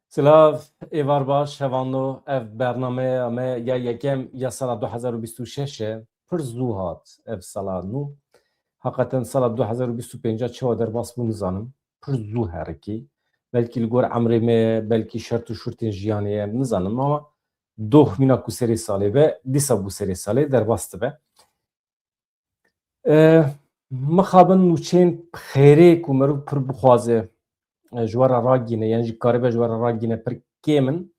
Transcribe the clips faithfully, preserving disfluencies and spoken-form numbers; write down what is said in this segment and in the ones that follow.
Silav, êvar baş, hevano, ev bernameya me ya yekem ya sala du hezar û bîst û şeş e. Pir zû hat ev sala nû. Heqeten sala du hezar û bîst û pênc çawa derbas bû nizanim. Pir zû herikî. Belkî li gor emrê me ye, belkî şert û şurtên jiyanê ye, nizanim ama doh mîna ku serê salê be, dîsa bû serê salê derbas dibe. E, mixabin nûçeyên xêrê ku merû pir bixwaze, e, ji we re ragîne, yan jî karibe ji we re ragîne pir kêm in.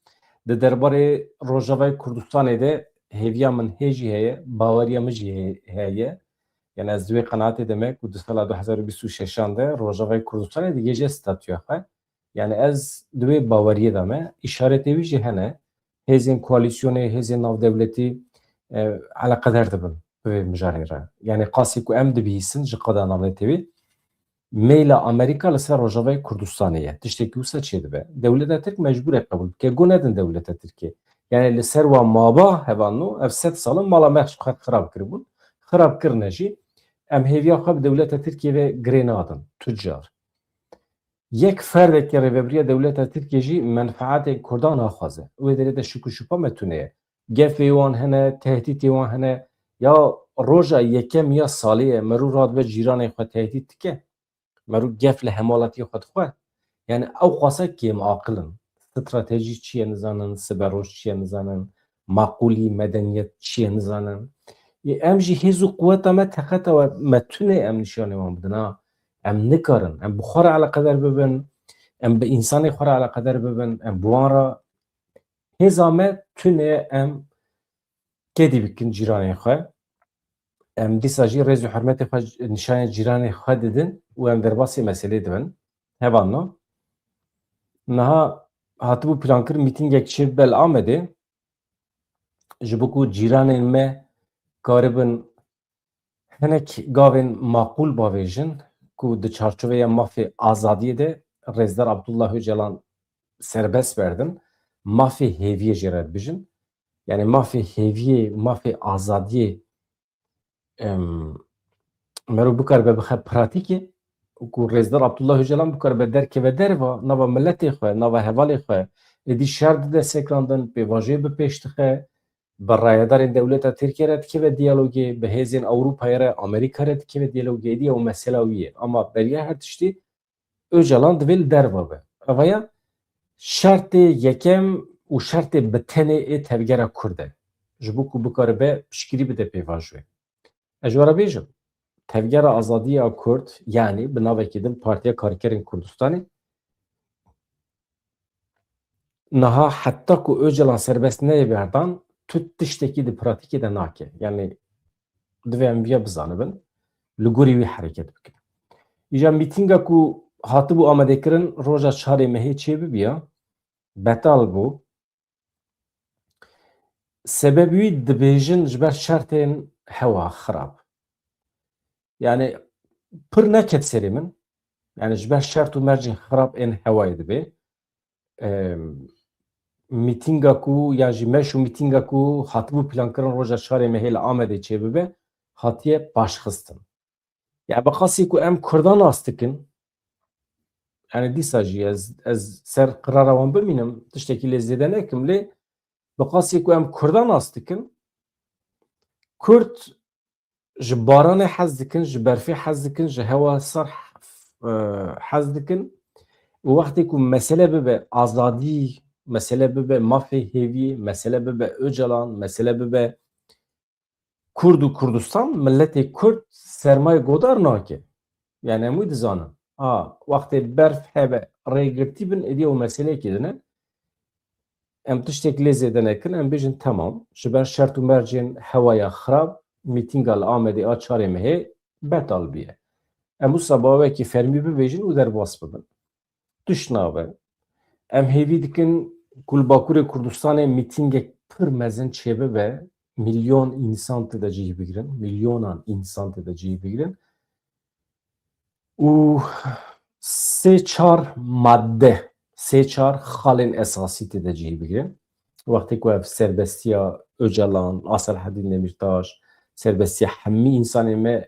Di derbarê Rojavayê Kurdistanê de hêviya min hê jî heye, baweriya min jî hê-, heye. Yani ez di wê qenaetê de me ku di sala du hezar û bîst û şeşan de Rojavayê Kurdistanê digihêje statûya xwe. Yani ez di wê baweriyê de me, îşaretê wî jî hene. Hêzên koalîsyonê, hêzên navdewletî, e, eleqeder dibin bi vê mijarê re. Yani qasî ku em dibihîsin ji qada navnetewî, meyla Amerîka li ser Rojavayê Kurdistanê ye. Tiştekî wisa çêdibe. Dewleta Tirk mecbûr e qebûl bike. Go nedin dewleta Tirkê. Yani li ser wa maba hevalno, ev sed sal in mala me xwe xirab kiribûn. Xirab kirine jî. Em hêviya xwe bi dewleta Tirkê ve girê nadin. Tu car. Yek ferdekî rêvebiriya dewleta Tirkiyê jî menfaetên Kurdan naxwaze. Wê derê de şik û şupa me tune ye. Gefê wan hene, tehdîtê wan hene. Ya roja yekem ya salê ye, merû radibe cîranê xwe tehdît dike. Merû gef li hemalatiyê xwe dixwe. Yani ew xwasa kêm aqil in. Stratejî çi ye nizanin, siberoj çi ye nizanin, maqûlî, medeniyet çi ye nizanin. Ê, em jî hêz û quweta me teqeta we, me tune em nîşanê wan bidin ha. Em nikarin. Em bi xwe re eleqeder bibin. Em bi însanê xwe re eleqeder bibin. Em bi wan re hêza me tune em kedî bikin cîranên xwe. Em dîsa jî rêz û hurmetê xwe nîşanê cîranê xwe didin û em derbasî meselê dibin. Hevalno. Niha hatibû plankirin mîtingek çêbibe li Amedê. Ji bo ku cîranên me karibin hinek gavên maqûl bavêjin ku di çarçoveya mafê azadiyê de Rêzdar Abdullah Ocalan serbest berdin, mafê hêviyê jê re dibêjin. Yani mafê hêviyê, mafê azadiyê, em, merû bikaribe bixe pratîkê, ku Rêzdar Abdullah Ocalan bikaribe derkeve derva, nava miletê xwe, nava hevalê xwe, êdî şer dide sekrandin, pêvajoyê bi pêş dixe, bi rayedarên dewleta Tirkiye re dikeve diyalogê, bi hêzên Ewropayê re, Amerîka re dikeve diyalogê, êdî ew mesela wî ye. Ama beriya her tiştî Ocalan divê li derva be. Evaya şertê yekem û şertê bi tenê ê tevgera Kurd e. Ji bo ku bikaribe piştgirî bide pêvajoyê. Ez ji we re bêjim, tevgera azadiyê ya Kurd, yanî bi navekî din Partiya Karkerên Kurdistanê, niha heta ku Ocalan serbest neyê berdan, tu tiştekî di pratîkê de nake. Yanî divê em viya bizanibin, li gorî wî hereket bikin. Îja mîtînga ku hatibû amadekirin roja çarê mehê çêbibiya, betal bû. Sebeb wî dibêjin ji ber şertên hewa xirab. Yani pir neket serê min. Yani ji ber şert û mercên xirab ên hewayê dibê. Em, mîtînga ku, yan jî meş û mîtînga ku hatibû plankirin roja çarê mehê li Amedê çêbibe, hatiye paşxistin. Ya bi qasî ku em Kurdan nas dikin, yani dîsa jî ez, ez ser qirara wan bimînim, tiştekî lê zêde nekim, lê bi qasî ku em Kurdan nas dikin, Kurd ji baranê hez dikin, ji berfê hez dikin, ji hewa sar, e, hez dikin. Û wextê ku mesele bibe azadî, mesele bibe mafê hêviyê, mesele bibe Ocalan, mesele bibe Kurd û Kurdistan, miletê Kurd sermayê godar nake. Yani em wî dizanin. A, wextê berf hebe, rêgirtî bin, êdî ew meseleyekê din e. Em tiştek lê zêde nekin, em bêjin temam. Ji ber şert û mercên hewaya xirab, mîtînga li Amedê a çarê mehê betal bûye. Em wisa bawekî fermî bibêjin û derbas bibin. Tişt nabe. Em hêvî dikin ku li Bakurê Kurdistanê mîtîngek pir mezin çêbibe, milyon însan tê de cih bigirin, milyonan însan tê de cih bigirin. Û sê çar madde, sê çar xalên esasî tê de cih bigirin. Wextê ku ev serbestiya Ocalan, a Selahedîn Demîrtaş, serbestiya hemî însanên me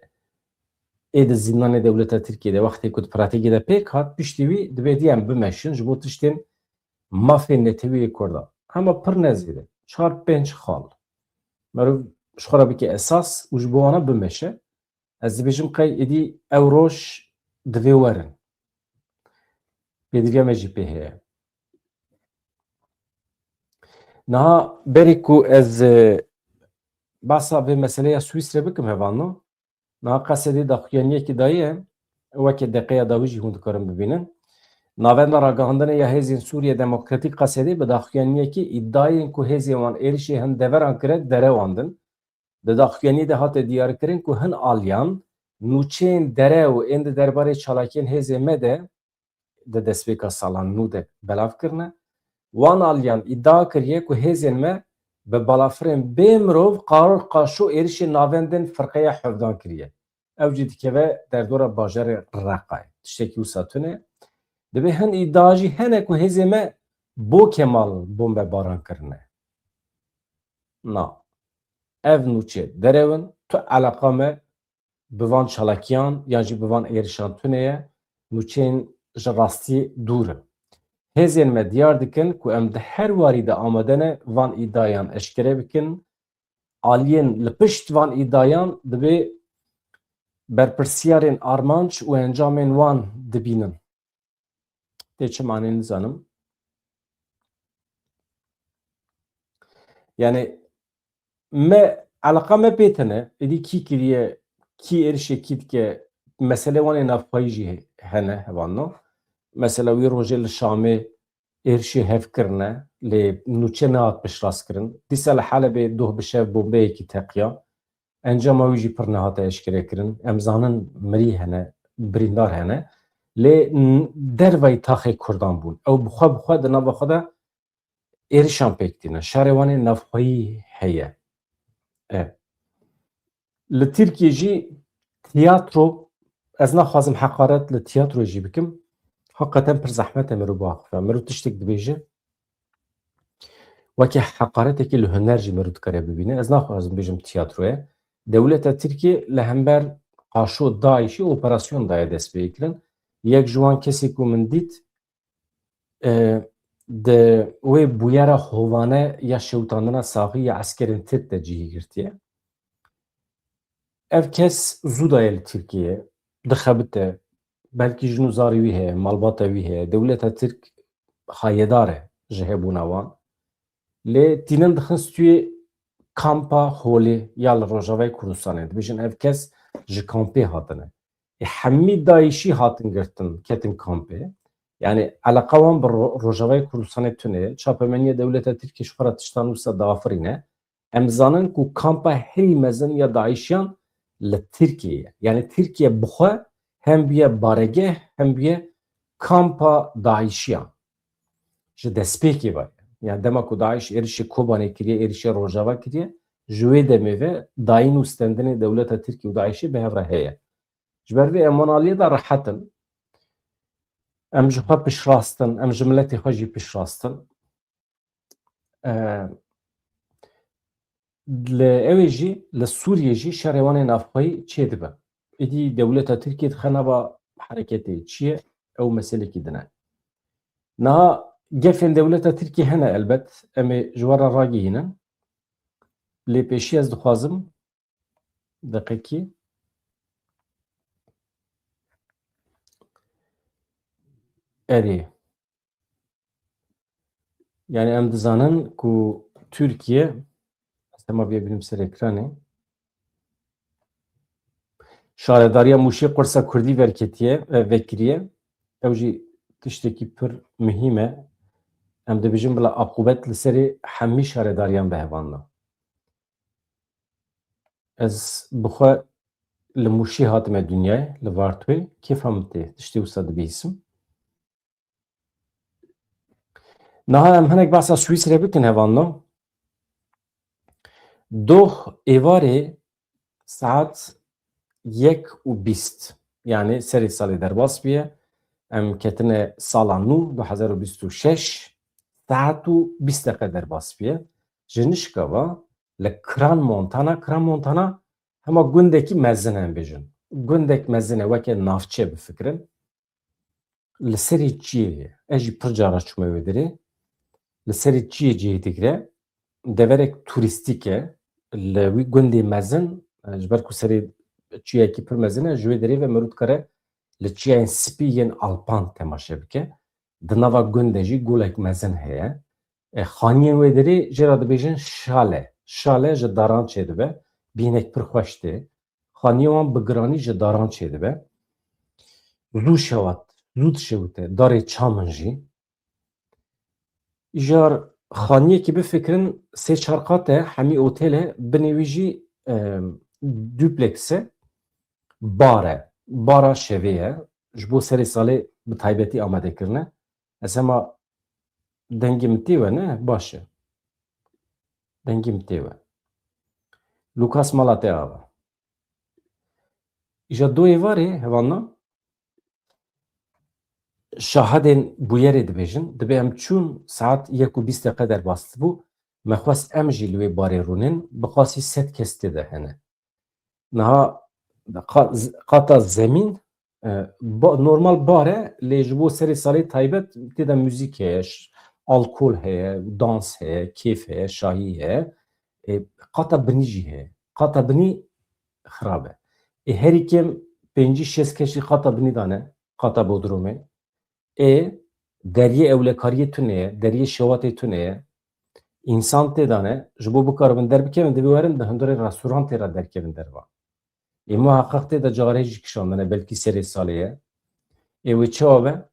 ê di zîndanê dewleta Tirkiyê de wextê ku di pratîkê de pêk hat, piştî wî divê dî em bimeşin ji bo tiştên mafê netewî yê Kurda. Hema pir nezî de. Çar pênc xal. Merov ji xwe re bike esas û ji bo wana bimeşe. Ez dibêjim qey êdî ew roj divê werin. Pêdiviya me jî pê heye. Niha berî ku ez, e, behsa vê meseleya Swîsrê bikim hevalno. Niha Qesedê daxuyaniyekî daye, weke deqeya dawî jî hûn dikarin bibînin. Navenda Ragihandinê ya Hêzên Sûriye Demokratîk Qesedê bi daxuyaniyekî îdayên ku hêzên wan êrişê hin deveran kire derewandin. Di daxuyaniyê de hate diyarkirin ku hin aliyan nûçeyên derew ên di derbarê çalakiyên hêzên me de di destpêka sala nû de belav kirine. Wan aliyan îdia kiriye ku hêzên me bi balafirên bê mirov qar qaşo êrişê navendên firqeya Hevdan kiriye. Ew jî dikeve derdora bajarê Reqayê. Tiştekî wisa tune. Divê hin îdia jî hene ku hêzên me bo Kemal bombebaran kirine. Na. Ev nûçe derew in, tu eleqa me bi van çalakiyan yan jî bi van êrişan tune ye, nûçeyên ji rastî dûr in. Hêzên me diyar dikin ku em di her warî de amade ne van îdiayan eşkere bikin. Aliyên li pişt van îdiayan divê berpirsiyarên armanc û encamên wan dibînin. Tê çi manê nizanim. Yani me, eleqa me pê tine, êdî kî kiriye, kî êrişê kî dike, mesele wan ê navxweyî jî hene hevalno. Mesela wî rojê li Şamê êrişê hev kirine, lê nûçe nehat piştrast kirin. Dîsa li Helebê doh bi şev bombeyekî teqiya. Encama wî jî pir nehate eşkere kirin. Em zanin mirî hene, birîndar hene. Lê n-, dervayî taxê Kurdan bûn. Ew bi xwe bi xwe di nava xwe de êrişan pêk tîne. Şerê wan ê navxweyî heye. E. Li Tirkiyê jî tiyatro, ez naxwazim heqaret li tiyatroyê jî bikim. Hakikaten pir zehmet e mirov biaxife. Mirov tiştek dibêje, weke heqaretekê li huner jî mirov dikare bibîne. Ez naxwazim bêjim tiyatro ye. Dewleta Tirkiyê li hember qaşo DAIŞ'ê operasyon daye destpêkirin. Yek ji wan kesê ku min dît, e, di wê bûyera hovane ya şewitandina saxî ya eskerên Tirk de cihî girtiye. Ev kes zû daye li Tirkiyeyê, dixebite, belkî jin û zarê wî heye, malbata wî heye, dewleta Tirk hayedar e ji hebûna wan. Lê tînin dixin stûyê kampa Holê ya li Rojavayê Kurdistanê. Dibêjin ev kes ji kampê hatine. Ê hemî DAIŞ'î hatin girtin, ketin kampê. Yani eleqa wan bi Ro-, Rojavayê Kurdistanê tune ye. Çapemeniya dewleta Tirkiyê ji xwe re tiştan wisa diafirîne. Em zanin ku kampa herî mezin ya DAIŞ'iyan li Tirkiyê ye. Yani Tirkiye bi xwe hem bûye baregeh, hem bûye kampa DAIŞ'iyan. Ji destpêkê ve. Yani dema ku DAIŞ êrişê Kobanê kiriye, êrişê Rojava kiriye, ji wê demê ve dayîn û stendinê dewleta Tirkiyê û DAIŞ'ê bi hev re heye. Ji ber vê em wan aliyê de rehet in. Em ji xwe piştrast in, em ji miletê xwe jî piştrast in. E, li ewê jî, li Sûriyê jî şerê wan ê navxweyî çêdibe. Êdî dewleta Tirkiyê dixe nava hereketê. Çi ye? Ew meselekî din e. Niha gefên dewleta Tirkiyê hene elbet, em ê ji we re ragihînin. Lê pêşî ez dixwazim deqekî. Erê. Yani em dizanin ku Tirkiye, ez tema vê bînim ser ekranê, şaredariya Mûşê qursa Kurdî verketiye, e, vekiriye. Ew jî tiştekî pir muhîm e. Em dibêjin bila aqûbet li serê hemî şaredariyan bihevanna. Ez bi xwe li Mûşê hatime dinyayê, li Vartoyê. Kêfa min tê tiştê wisa dibihîsim. Niha em hinek behsa Swîsrê bikin, hevalno. Doh êvarê saet yek û bîst, yani serê salê derbas bûye. Em ketine sala nû, du hezar û bîst û şeş, saet û bîst deqe derbas bûye. Ji nişka va li Crans-Montana, Crans-Montana hema gundekî mezin e, em bêjin. Gundek mezin e, weke navçe bifikirin. Li serê çiyê ye. Ez jî pir cara çûme wê derê. li serê çiyê cihê digire, deverek turîstîk e, li wî gundê mezin, e, ji ber ku serê çiyekî pir mezin e, ji wê derê ve mirov dikare li çiyayên spî yên Alpan temaşe bike. Di nava gund de jî golek mezin heye. E, xaniyên wê derê jê re dibêjin şale. Şale ji daran çêdibe, bînek pir xweş tê. Xaniyê wan bi giranî ji daran çêdibe. Zû şewat, zû dişewite, darê çamin jî. Îjar xaniyekî bifikirin, sê çar qat e, hemî otel e, binê wî jî, e, dupleks e, bar e, bara şevê ye. Ji bo serê salê bi taybetî amade kirine. Ez hema dengê min tê we, ne? Baş e. Dengê min tê we. Lukas mala te ava. Îja do êvarê hevanna şahidên bûyerê dibêjin, dibê em çûn saet yek û bîst deqe derbas dibû, me xwest em jî li wê barê rûnin, bi qasî sed kes tê de hene. Niha qa-, z-, qata zemîn, e, ba-, normal bar e, lê ji bo serê salê taybet tê de muzîk heye, ş-, alkol heye, dans heye, kêf heye, şahî heye. E, qata binî jî heye. Qata binî xirab e. Ê herî kêm pêncî şêst kes jî qata binî de ne, qata bodrumê. Ê deriyê ewlekariyê tune ye, deriyê şewatê tune ye. Însan tê de ne, ji bo bikaribin derbikevin, divê werin di hundirê restorantê re derkevin derva. Ê muheqeq tê de carê jî kişandine, belkî serê salê ye. Ê wê çawa be?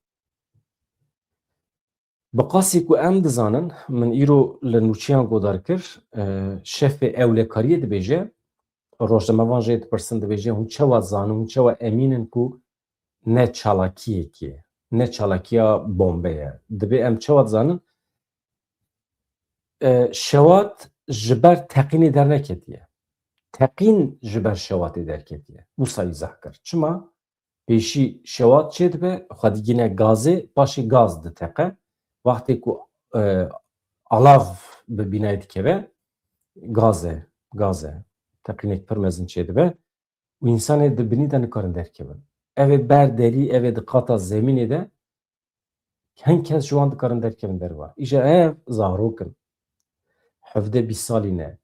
Bi qasî ku em dizanin, min îro li nûçeyan godar kir, e, şefê ewlekariyê dibêje, rojnamevan jê dipirsin, dibêje, hûn çawa zanin, hûn çawa emîn in ku ne çalakiyekê ye, ne çalakiya bombe ye? Dibê em çawa dizanin? E, şewat ji ber teqînê derneketiye. Teqîn ji ber şewatê derketiye. Wisa îzah kir. Çima? Pêşî şewat çêdibe, xwe digîne gazê, paşê gaz diteqe. Wextê ku, e, alav bi bînayê dikeve, gaz e, gaz e. Teqînek pir mezin çêdibe û însanê di binî de nikarin derkevin. Ev ê ber derî, ev ê di qata zemînê de hin kes ji wan dikarin derkevin derva. Îja ev zarok in. Hevdeh bîst salî ne.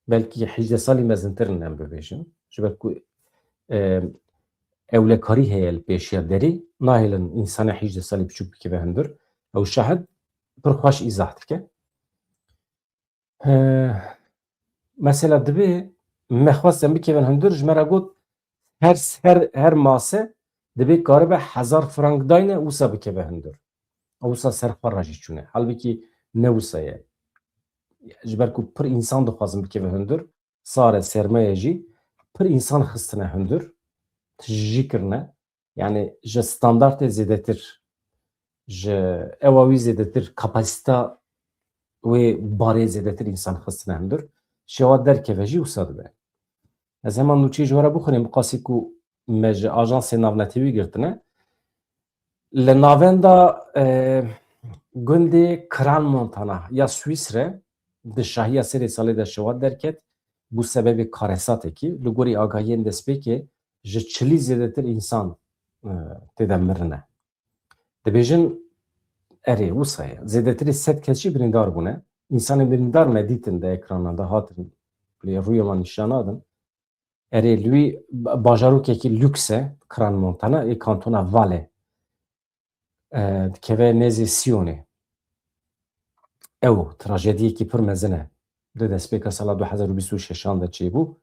Belkî hejdeh salî mezintir in, em bibêjin. Ji ber ku, e, ewlekarî heye li pêşiya derî, nahêlin însanê hejdeh salî biçûk bikeve hundir. Ew şahid pir xweş îzah dike. He, mesela divê me xwest em bikevin hundir, ji me re got, her, her, her mase divê karibe hezar frank dayne, wisa bikeve hundir. Ew wisa ser xwe re jî çûne. Halbikî ne wisa ye. Ji ber ku pir însan dixwazin bikeve hundir, sare sermaye jî pir însan xistine hundir, tijî kirine. Yani ji standartê zêdetir, ji ewa wî zêdetir, kapasîta wê barê zêdetir însan xistine hundir. Şewa derkeve jî wisa dibe. Ez hema nûçeyê ji we re bixwînim, bi qasî ku me ji ajansê navnetewî girtine. Li navenda, e, gundê Crans-Montana ya Swîsre di şahiya serê salê de şewat derket, bû sebebê karesatekî. Li gorî agahiyên destpêkê ji çilî zêdetir însan, e, tê de mirine. Dibêjin, erê, wisa ye. Zêdetirî sed kes jî birîndar bûne. Însanên birîndar me dîtin di ekranan de hatin, lê rûyê wan nîşan nadin. Erê, li wî ba-, bajarokekî lûks e, Crans-Montana, ê kantona Valais. E, dikeve nêzê Siyonê. Ew trajediyekî pir mezin e. Di destpêka sala du hezar û bîst û şeşan de çêbû.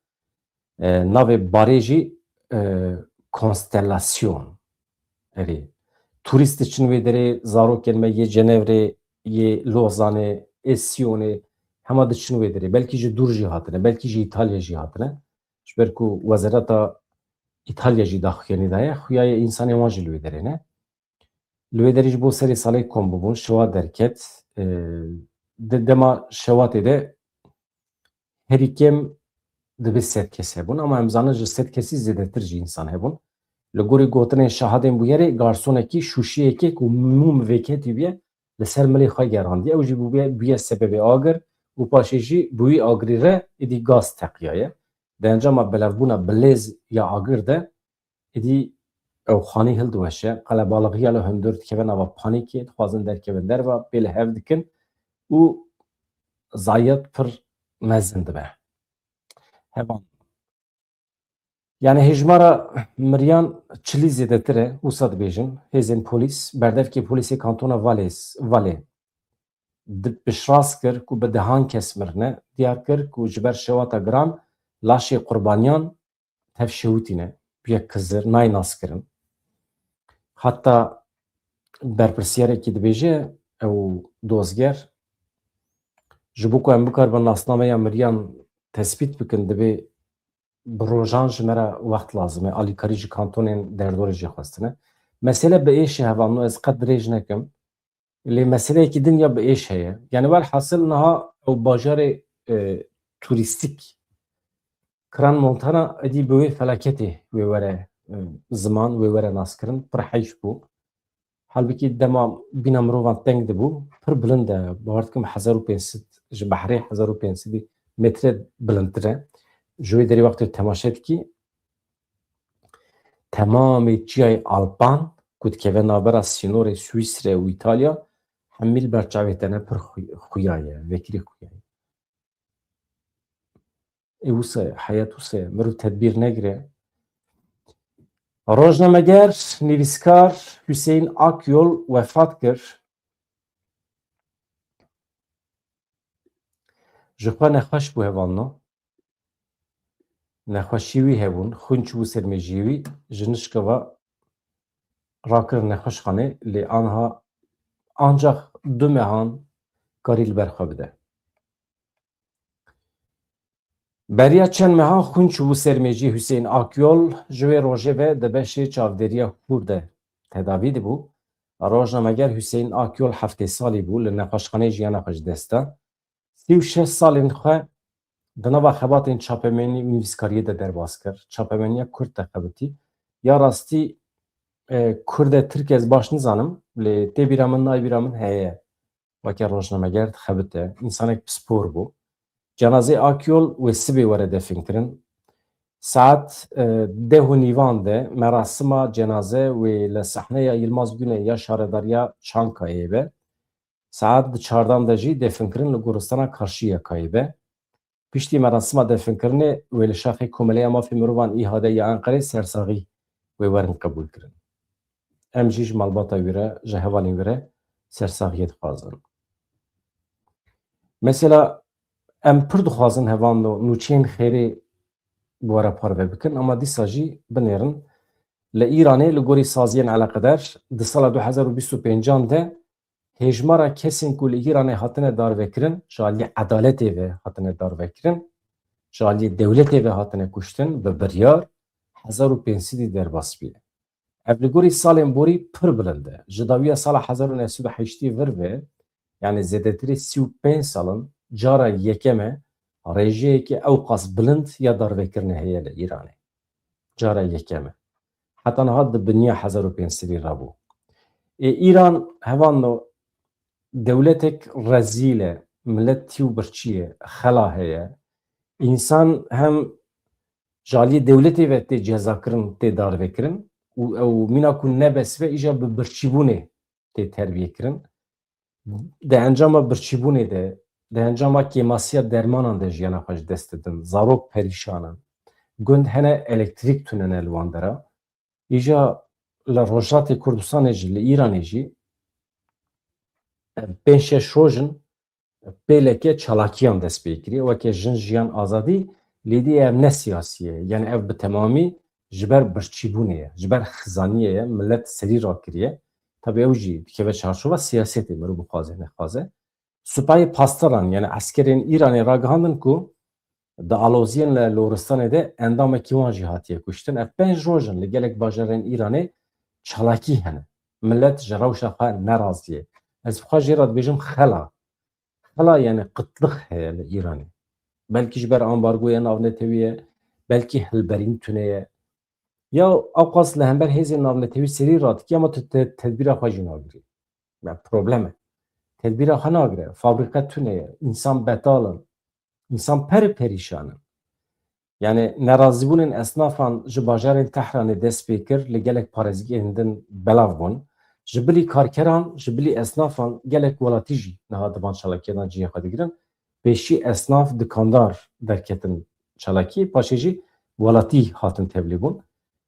E, navê barê jî, e, Konstelasyon. Erê. Turîst diçin wê derê, zarokên me yê Cenevrê, yê Lozanê, ê Siyonê, hema diçin wê derê. Belkî ji dûr jî hatine, belkî ji Îtalya jî hatine. Ji ber ku wezareta Îtalya jî daxuyanî daye, xuya ye însanên wan jî li wê derê ne. Li wê derê ji bo serê salê kom bibûn, şewa derket. E, di dema şewatê de herî kêm dibe sed kes hebûn, ama em zanin ji sed kesî zêdetir jî însan hebûn. Li gorî gotinên şahidên bûyerê, garsonekî şûşiyekê ku mûm vêketî bûye, li ser milê xwe gerandiye. Ew jî bûye, bûye sebebê agir û paşê jî bi wî agirî re êdî gaz teqiyaye. Di encama belevbûna bi lêz ya agir de, êdî ew xanî hildiweşe, qelebalixiya li hundir dikeve nava panîkê, dixwazin derkevin derva, pê li hev dikin. û zayet pir mezin dibe. Hevan. Yani hêjmara miriyan çilî zêdetir e, wisa dibêjin. Hêzên polîs, berdevkê polîsê kantona Valês, Valê di piştrast kir ku bi dehan kes mirine, diyar kir ku ji ber şewata giran laşê qurbaniyan tev şewitîne, yek kizir, nayê naskirin. Heta berpirsiyarek dibêje, ew dozger, ji bo ku em bikaribin nasnameya miriyan tespît bikin, divê bi rojan ji me re wext lazim e, alîkarî ji kantonên derdorê jî xwestine. Mesele bi êş e hevalno, ez qet dirêj nekim. Lê meseleyekî din ya bi êş heye. Yani welhasil niha ew bajarê, e, turîstîk Crans-Montana êdî bi wê felaketê wê were, e, ziman, wê were naskirin. Pir heyf bû. Halbikî dema bîna mirovan teng dibû, pir bilind e. Bawer dikim hezar û pênc sed, ji behrê hezar û pênc sed metre bilindtir e. Ji wê derê wextê temaşe dikî, temamê çiyayê Alpan ku dikeve navbera sînorê Swîsre û Îtalya, hemî li ber çavê te ne, pir xuy-, xuya ye, vekirî xuya ye. Ê wisa ye, heyet wisa ye, mirov tedbîr negire. Rojnameger, nivîskar Hüseyin Akyol wefat kir. Ji xwe nexweş bû hevalno. Nexweşî wî hebûn, xwîn çûbû ser mêjiyê wî, ji nişka ve rakirin nexweşxanê, lê anha ancax du mehan karî li ber xwe bide. Beriya çend mehan xwîn çûbû ser mêjiyê Hüseyin Akyol, ji wê rojê ve di beşê çavdêriya kûr de tedavî dibû. Rojnameger Hüseyin Akyol heftê salî bû, li nexweşxaneyê jiyana xwe ji dest da. Sî û şeş salên xwe di nava xebatên çapemenî û nivîskariyê de derbas kir. Çapemeniya kurd de xebitî. Ya rastî, e, kurd e, tirk e, ez baş nizanim, lê tê bîra min, nayê bîra min heye. Weke rojnameger dixebite. Însanek pispor bû. Cenazeyê Akyol wê sibê were definkirin. Saet, e, deh û nîvan de merasima cenaze wê li sehneya Yilmaz Güney ya şaredariya Çankayê be. Saet di çardan de jî definkirin li goristana Karşıyakayê be. Piştî merasima definkirinê wê li şaxê Komeleya Mafê Mirovan, İHA'de ya Enqerê sersaxî wê werin qebûlkirin. Em jî ji malbata wî re, ji hevalên wî re sersaxiyê dixwazin. Mesela em pir dixwazin hevalno nûçeyên xêrê bi we re parve bikin, ama dîsa jî binêrin. Li Îranê li gorî saziyên eleqedar di sala du hezar û bîst û pêncan de hêjmara kesên ku li Îranê hatine darvekirin, ji aliyê edaletê ve hatine darvekirin, ji aliyê dewletê ve hatine kuştin, bi biryar hezar û pênc sedî derbas bûye. Ev li gorî salên borî pir bilind e. Ji dawiya sala hezar û neh sed û heştê vir ve, yani zêdetirî sî û pênc sal in, cara yekem e rêjeyeke ewqas bilind ya darvekirinê heye li Îranê. Cara yekem e. Heta niha di biniya hezar û pênc sedî re bû. Ê, Îran hevalno dewletek rezîl e, milet tî û birçî ye, xela heye. Însan hem ji aliyê dewletê ve tê cezakirin, tê darvekirin û ew mîna ku nebes be, îja bi birçîbûnê tê terbiyê kirin. Di encama birçîbûnê de, di encama kêmasiya dermanan de jiyana xwe ji dest didin. Zarok perîşan in. Gund hene elektrîk tune ne li wan dera. Îja li Rojhilatê Kurdistanê jî, li Îranê jî, em pênc şeş roj in pêleke çalakiyan dest pê kiriye, weke Jin, Jiyan, Azadî, lê dî ev ne siyasî ye. Yani ev bi temamî ji ber birçîbûnê ye, ji ber xizaniyê ye, milet serî rakiriye. Tabi ew jî dikeve çarçova siyasetê, mirov bixwaze nexwaze. Supayê pastaran, yani eskerên Îranê ragihandin ku di aloziyên li Loristanê de endamekî wan jî hatiye kuştin. Ev pênc roj in li gelek bajarên Îranê çalakî hene. Milet ji rewşa xwe nerazî ye. Ez bi xwe jê re dibêjim xela. Xela yani qitliq heye li Îranê. Belkî ji ber ambargoya navnetewî ye, belkî hilberîn tune ye. Ya ewqas li hember hêzên navnetewî serî radikî, ama tu te-, tedbîra xwe jî nagirî. Ya problem e. Tedbîra xwe nagire. Fabrîke tune ye. Însan betal in. Însan per perîşan in. Yani nerazîbûnên esnafan ji bajarên Tehranê dest pê kir, li gelek parêzgehên din belav bûn. Ji bilî karkeran, ji bilî esnafan gelek welatî jî niha di van çalakiyan de cihê xwe digirin. Pêşî esnaf, dikandar derketin çalakiyê, paşê jî welatî hatin tevlîbûn.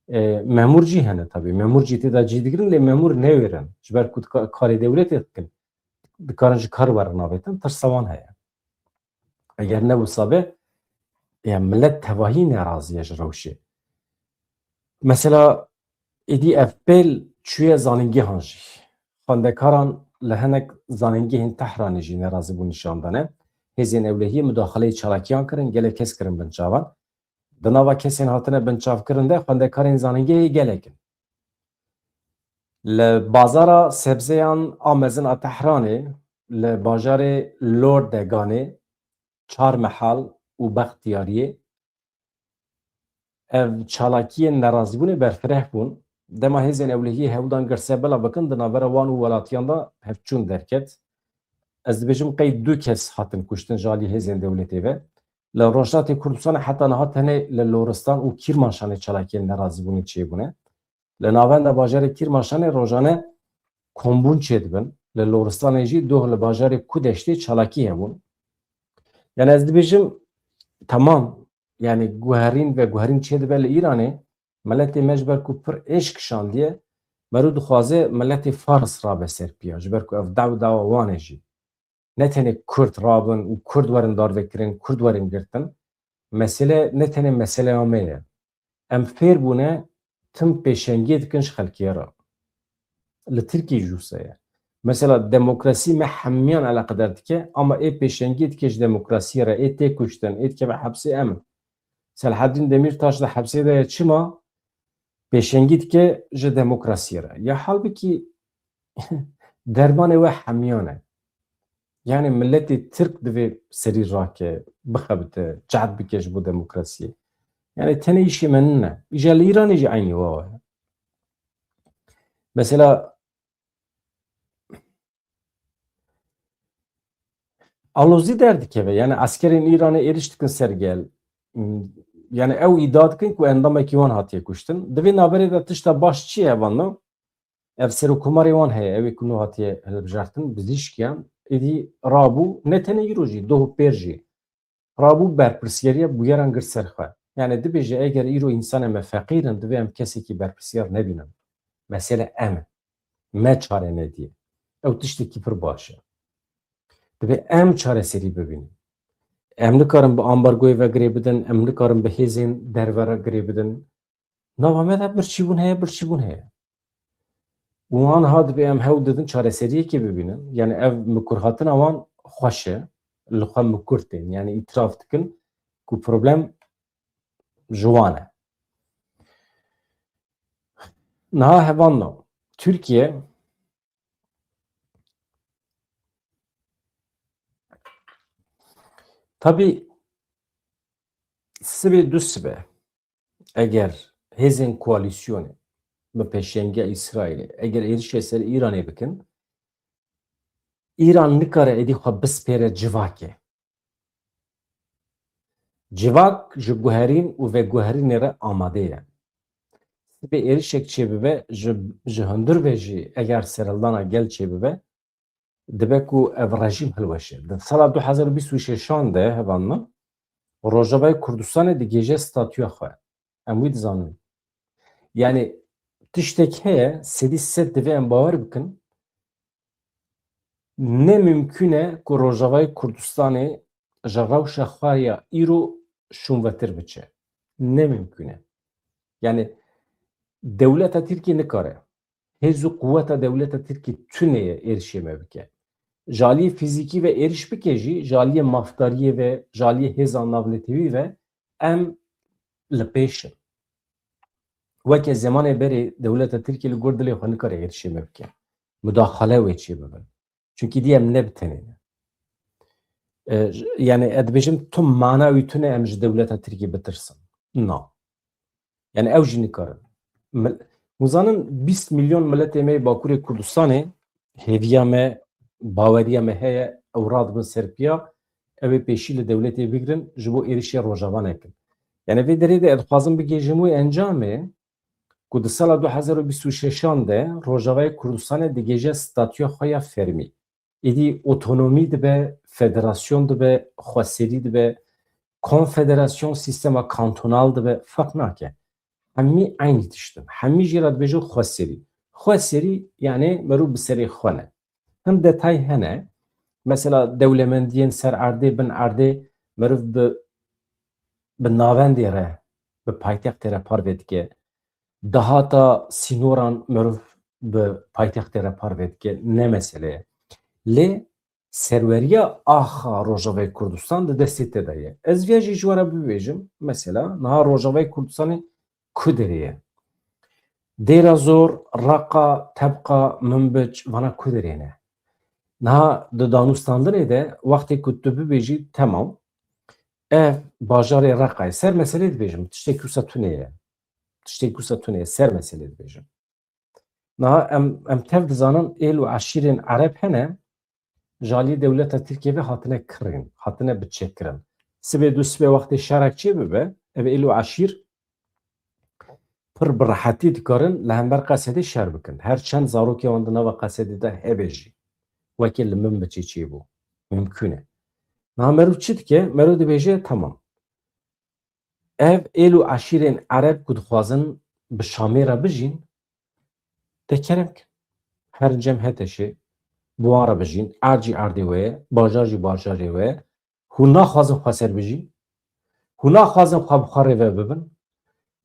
E, memûr jî hene tabî. Memûr jî tê de cî digirin, lê memûr newêrin. Ji ber ku dika-, karê dewletê dikin, dikarin ji kar werin avêtin, tirsa wan heye. Eger ne wisa be, ya millet tevahî nerazî ye ji rewşê. Mesela, êdî ev pêl çûye zanîngehan jî. Xwendekaran li hinek zanîngehên Tehranê jî nerazîbûn nîşan dane. Hêzên ewlehiyê mudaxaleyê çalakiyan kirin, gelek kes kirin binçavan. Di nava kesên hatine binçavkirin de xwendekarên zanîngehê gelek in. Li bazara sebzeyan a mezin a Tehranê, li bajarê Lordeganê, Çar Mehal û Bextiyariyê, ev çalakiyên nerazîbûnê berfireh bûn. Dema hêzên ewlehiyê hewl dan girsebela bikin, di navbera wan û welatiyan de hevçûn derket. Ez dibêjim qey du kes hatin kuştin ji alî hêzên dewletê ve. Li Rojhilatê Kurdistanê heta niha tenê li Loristan û Kîrmanşanê çalakiyên nerazîbûnê çêbûne. Li navenda bajarê Kîrmanşanê rojane kombûn çêdibin. Li Loristanê jî doh li bajarê Kudeştê çalakî hebûn. Yani ez dibêjim, temam, yani guherîn ve guherîn çêdibe li Îranê, miletê me ji ber ku pir êş kişandiye, meriv dixwaze miletê Fars rabe ser piya, ji ber ku ev daw dawa wan e jî. Ne tenê Kurd rabin û Kurd werin darvekirin, Kurd werin girtin. Mesele ne tenê meseleya me ye. Em fêr bûne tim pêşengiyê dikin ji xelkê re. Li Tirkiyê jî wisa ye. Mesela demokrasî me hemiyan eleqedar dike, ama ê pêşengiyê dike ji demokrasiyê re, ê tê kuştin, ê dikeve hepsê em in. Selahaddin Demirtaş di hepsê de ye, çima? Pêşengî dike ji demokrasiyê re. Ya halbikî dermanê we hemiyan e. Yani miletê Tirk divê serî rake, bixebite, cehd bike ji bo demokrasiyê. Yani tenê îşê me nine. Îja li Îranê jî eynî wa ye. Mesela alozî derdikeve. Yani eskerên Îranê êriş dikin ser gel. Yani ew îdia dikin ku endamekî wan hatiye kuştin. Di vê navberê de tişta baş çi ye vano? Ev serokkomarê wan heye, ew ê ku nû hatiye hilbijartin, bizîşkiyan, êdî rabû, ne tenê îro jî, doh û pêr jî. Rabû berpirsiyariya bûyeran girt ser xwe. Yani dibêje, eger îro însanê me feqîr in, divê em kesekî berpirsiyar nebînin. Mesele em in. Me çare nediye. Ew tiştekî pir baş e. Divê em çareserî bibînin. Em nikarin bi ambargoyê ve girê bidin, em nikarin bi hêzên derve re girê bidin. Nava me de birçîbûn heye, birçîbûn heye. Û anha divê em hewl didin çareseriyekê bibînin. Yani ev mikurhatina wan xweş e. Li xwe mikur tên. Yani îtiraf dikin ku problem ji wan e. Niha hevalno, Tirkiye tabî sibê du sibe eger hêzên koalîsyonê bi pêşengiya Îsraîlê eger êrişê ser Îranê bikin, Îran nikare êdî xwe bispêre civakê. Civak ji guherîn û veguherînê re amade ye. Sibê êrişek çêbibe, ji, ji hundir ve jî eger serhildana gel çêbibe, dibe ku ev rejîm hilweşe. Di sala du hezar û bîst û şeşan de, hevalno, Rojavayê Kurdistanê digihêje statûya xwe. Em wî dizanin. Yani tiştek heye, sedî sed divê em bawer bikin, ne mimkûn e ku Rojavayê Kurdistanê ji rewşa xwe ya îro şûnvetir biçe. Ne mimkûn e. Yani dewleta Tirkiyê nikare. Hêz û quweta dewleta Tirkiyê tune ye êrişê me bike. Ji aliyê fîzîkî ve êriş bike jî, ji aliyê mafdariyê ve, ji aliyê hêza navnetewî ve em li pêş in. Weke zemanê berê dewleta Tirkiyê li gor dilê xwe nikare êrişê me bike. Mudaxale wê çê bibin. Çunkî dî em ne bi tenê ne. E, j-, yani ez dibêjim tu mana wî tune em ji dewleta Tirkiyê bitirsin. Na. Yani ew jî nikarin. Mil-, hûn zanin bîst milyon miletê me yê Bakurê Kurdistanê hêviya me, baweriya me heye, ew radibin ser piya, ew ê pêşî li dewletê bigrin, ji bo êrişê Rojava nekin. Yani vê derê de ez dixwazim bigihêjim wê encamê, ku di sala du hezar û bîst û şeşan de Rojavayê Kurdistanê digihêje statûya xwe ya fermî. Êdî otonomî dibe, federasyon dibe, xweserî dibe, konfederasyon, sîstema kantonal dibe, ferq nake. Hemî eynî tişt in. Hemî jê re dibêjin xweserî. Xweserî, yanî merûv bi serê xwe ne. Hin detay hene. Mesela dewlemendiyên ser erdê, bin erdê, merûv bi, bi navendê re, bi paytextê re parve dike. Dahata sînoran merûv bi paytextê re parve dike, ne mesele ye. Lê serweriya axa Rojavayê Kurdistan di destê te de ye. Ez vê jî ji we re bibêjim, mesela niha Rojavayê Kurdistanê ku derê ye? Dêra Zor, Reqa, Tebqa, Minbic, vana ku derê ne? Niha di danûstandinê de wextê ku tu bibêjî, temam, ev bajarê Reqayê, ser meselê dibêjim, tiştê ku wisa tune ye. Tiştê ku wisa tune ye, ser meselê dibêjim. Niha em, em tev dizanin êl û eşîrên Ereb hene, ji aliyê dewleta Tirkiyê ve hatine kirîn, hatine biçekirin. Sibê du sibê wextê şerek çê bibe, ev êl û eşîr pir bi rehetî dikarin li hember Qesedê şer bikin. Her çend zarokê wan di nava Qesedê de hebe jî, wekî li Minbicê çêbû. Mimkûn e. Niha merûv çi dike? Merûv dibêje, temam. Ev êl û eşîrên Ereb ku dixwazin bi Şamê re bijîn, de kerem ke. Her cem HTŞê, bi wan re bijîn, erd jî erdê we ye, bajar jî bajarê we ye. Hûn naxwazin xweser bijîn? Hûn naxwazin xwe bi xwe rêve bibin?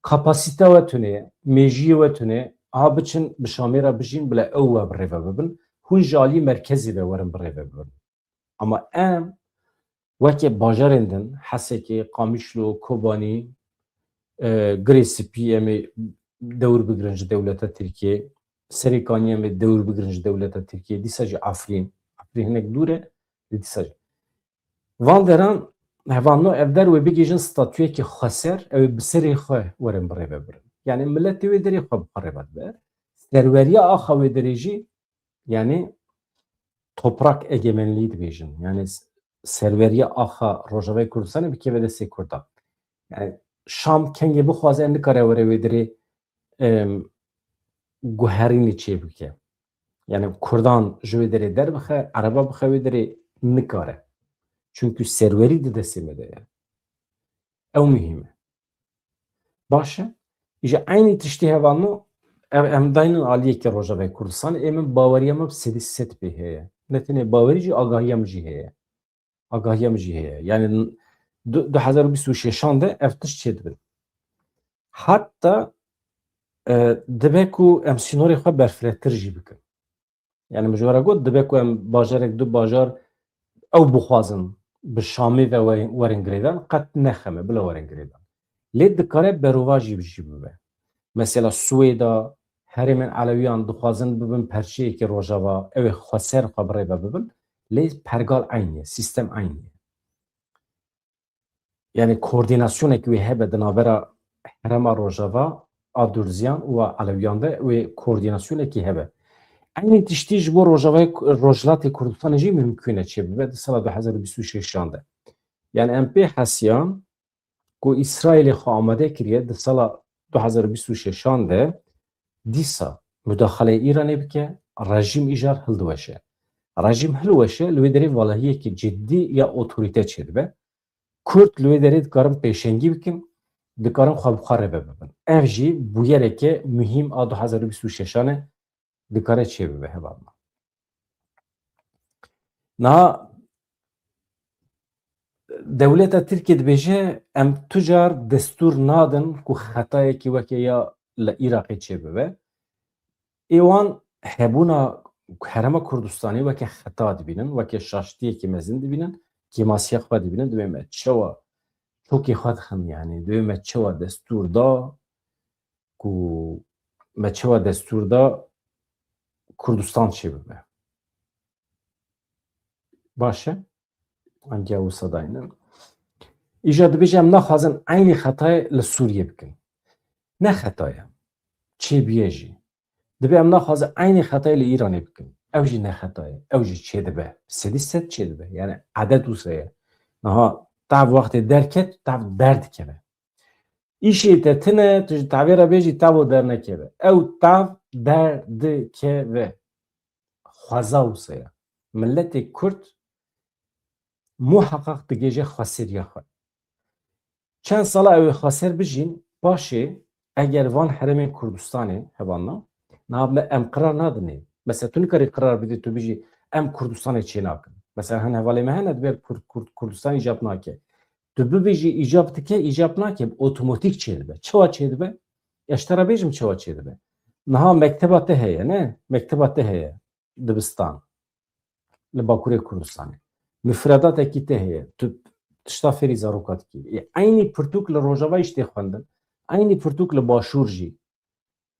Kapasîte we tune ye, mêjiyê we tune ye, aha biçin bi Şamê re bijîn, bila ew we bi rêve bibin. Hûn ji alî merkezê ve werin bi rêve bibin. Ama em weke bajarên din, Hesekê, Qamişlo, Kobanî, e, Girê Spî, em ê dewr bigirin ji dewleta Tirkiyê, Serêkanî em ê dewr bigirin ji dewleta Tirkiyê, dîsa jî Efrîn, Efrîn hinek dûr e, lê dîsa jî. Van deran, hevalno, ev der wê bigihîjin statuyekî xweser, ew ê bi serê xwe werin bi rêve birin. Yanî miletê wê derê xwe bi xwe rêve dibe. Serweriya axa wê derê jî, yanî toprak egemenliği dibêjin. Yanî s-, serweriya axa Rojavayê Kurdistanê bikeve destê Kurdan. Yanî Şam kengê bixwaze nikare were wê derê, em, guherînê çê bike. Yanî Kurdan ji wê derê derbixe, Ereba bixe wê derê nikare. Çunkî serwerî di destê me de ye. Ew muhîm e. Baş e. Îja eynî tiştî hevalno, ev em daynin aliyekî Rojavayê Kurdistan, ê min baweriya me bi sedî sed pê heye. Ne tenê bawerî jî, agahiya min jî heye. Agahiya min jî heye. Yanî du, du hezar û bîst û şeşan de ev tişt çêdibin. Hatta, e, dibe ku em sînorê xwe berfirehtir jî bikin. Yanî min ji we re got, dibe ku em bajarek, du bajar ew bixwazin bi Şamê ve we-, werin girêdan, qet nexeme, bila werin girêdan. Lê dikare berovajî jî bibe. Mesela Swêda, herêmên Elewiyan dixwazin bibin perçeyekî Rojava, ew ê xweser xwe bi rêve bibin, lê pergal eynî ye, sîstem eynî ye. Yanî koordînasyonekî wê hebe di navbera herêma Rojava a Durziyan û a Elewiyan de wê koordînasyonekî hebe. Eynî tiştî ji bo Rojavayê Ku-, Rojhilatê Kurdistanê jî mimkûn e çêbibe di sala du hezar û bîst û şeşan de. Yanî em pê hesiyan ku Îsraîlê xwe amade kiriye di sala du hezar û bîst û şeşan de dîsa mudaxaleyê Îranê bike, rejîm îcar hildiweşe. Rejîm hilweşe, li wê derê valahiyekî cidî ya otorîte çêdibe. Kurd li wê derê dikarin pêşengî bikin, dikarin xwe bi xwe rêve bibin. Ev jî bûyereke muhîm a du hezar û bîst û şeşan e, dikare çêbibe hevalno. Niha dewleta Tirkiyê dibêje, em tu car destûr nadin ku xetayekî weke ya li Iraqê çêbibe. Ê wan hebûna Herêma Kurdistanê weke xeta dibînin, weke şaştiyekî mezin dibînin, kêmasiya xwe dibînin, dibê me çawa çokê xwe dixin, yanî dibê me çawa destûr da ku me çawa destûr da Kurdistan çêbibe. Baş e? Angiya wisa daynin. Îja dibêje em naxwazin eynî xetayê li Sûriyê bikin. Ne xeta ye. Çêbûye jî. Dibê em naxwazin eynî xetayê li Îranê bikin. Ew jî ne xeta ye. Ew jî çêdibe. Sedî sed çêdibe. Yanî edet wisa ye. Niha tev wextê derket, tev derdikeve. Îşê te tune, tu ji tavê re bêjî, tavo dernekeve. Ew tav derdikeve. Xweza wisa ye. Miletê Kurd muheqeq digêje xweseriya xwe. Çend sala ew ê xweser bijîn, paşê eger van herêmên Kurdistanê hevanna, niha me em qirar nadinê. Mesela tu nikarî qirar bidî, tu bijî em Kurdistanê çênakin. Mesela hin hevalê me hene, dibe Kurd, Kurd, Kurdistan îcab nake. Tu bibêjî îcab dike, îcab nake, otomatik çêdibe. Çawa çêdibe? Ya ji te re bêjim çawa çêdibe. Niha mekteba te heye, ne? Mekteba te heye. Dibistan. Li Bakurê Kurdistanê. Mifredatekî te heye. Tu tişta fêrî zaroka dikî. Ê, eynî pirtûk li Rojava jî tê xwendin. Eynî pirtûk li Başûr jî.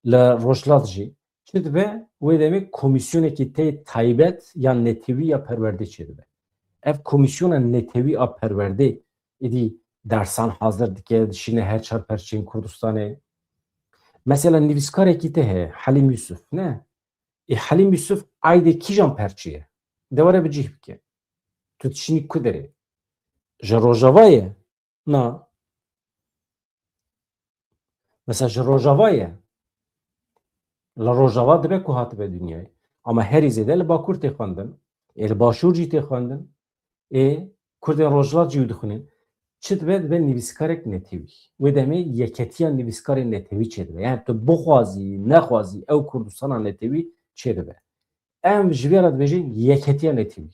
Li Rojhilat jî. Çi dibe? Wê demê komîsyonekî tê taybet ya netewî ya perwerdê çêdibe. Ev komîsyona netewî a perwerdê êdî dersan hazir dike, dişîne her çar perçeyên Kurdistanê. Mesela nivîskarekî te heye, Helîm Yusuf, ne? Ê Helîm Yusuf aydê kîjan perçê ye? De were bi cih bike. Tu dişînî ku derê? Ji Rojava ye? Na. Mesela ji Rojava ye. Li Rojava dibe ku hatibe dinyayê. Ama herî zêde li Bakur tê xwendin. Ê li Başûr jî tê xwendin. Ê Kurdên Rojhilat jî wî dixwînin. Çi dibe? Dibe nivîskarek netewî. Wê demê yeketiya nivîskarên netewî çêdibe. Yani tu bixwazî, nexwazî ew Kurdistana netewî çêdibe. Em ji vê re dibêjin yeketiya netewî.